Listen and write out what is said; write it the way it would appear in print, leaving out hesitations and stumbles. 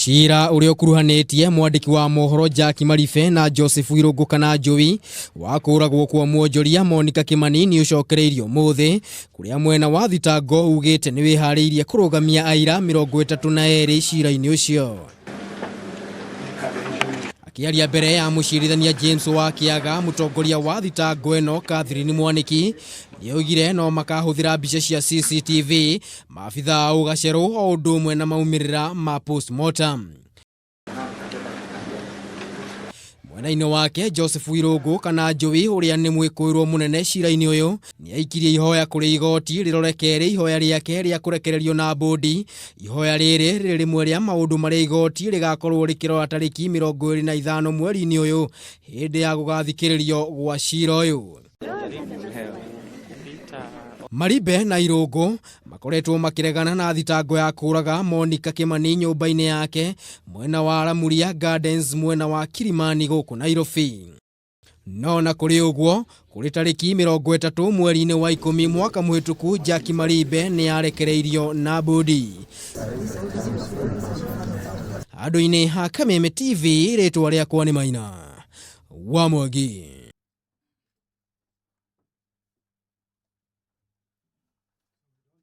Cira ũrĩa ũkuruhanĩtie mwandĩki wa mohoro Jack Maribe na Joseph Irũngũ kana Njũi wa kũũragwo kwa mwonjoria Monica Kimani nĩ ũcokereirio ũmũthĩ, kũrĩa mwena wa thitango ugĩte nĩ wĩharĩirie kũrũgamia aira 32 cira-inĩ ũcio. Akĩaria mbere ya mũcirithania James wa Kĩaga, mũtongoria wa thitango ĩno Catherine Mwaniki nĩoigire no makahũthĩra mbica cia CCTV, maabitha a ũgacerũ o ũndũ ũmwe na maumĩrĩra ma postmortem. Mwena-inĩ wake Joseph Irũngũ kana Njũi ũrĩa nĩ mwĩkũĩrwo mũnene cira-inĩ ũyũ nĩaikirie ihoya kũrĩ igoti rĩrore kerĩ ihoya rĩake rĩa kũrekererio na mbũndi. Ihoya rĩrĩ rĩrĩ rĩmwe rĩa maũndũ marĩa igoti rĩgakorwo rĩkĩrora tarĩki 25 mweri-inĩ ũyũ hĩndĩ ya gũgathikĩrĩrio gwa cira ũyũ. Maribe na Irũngũ makoretwo makĩregana na thitango ya kũraga Monica Kimani nyũmba-inĩ yake mwena wa Lamuria Gardens mwena wa Kilimani gũkũ Nairobi. No na kũrĩ ũguo, kũrĩ tarĩki 30 mweri-inĩ wa 10 mwaka mũhĩtũku Jackie Maribe nĩ arekereirio na mbũndi. Handũ-inĩ ha Kameme TV, rĩtwa rĩakwa nĩ Maina wa Mwangi.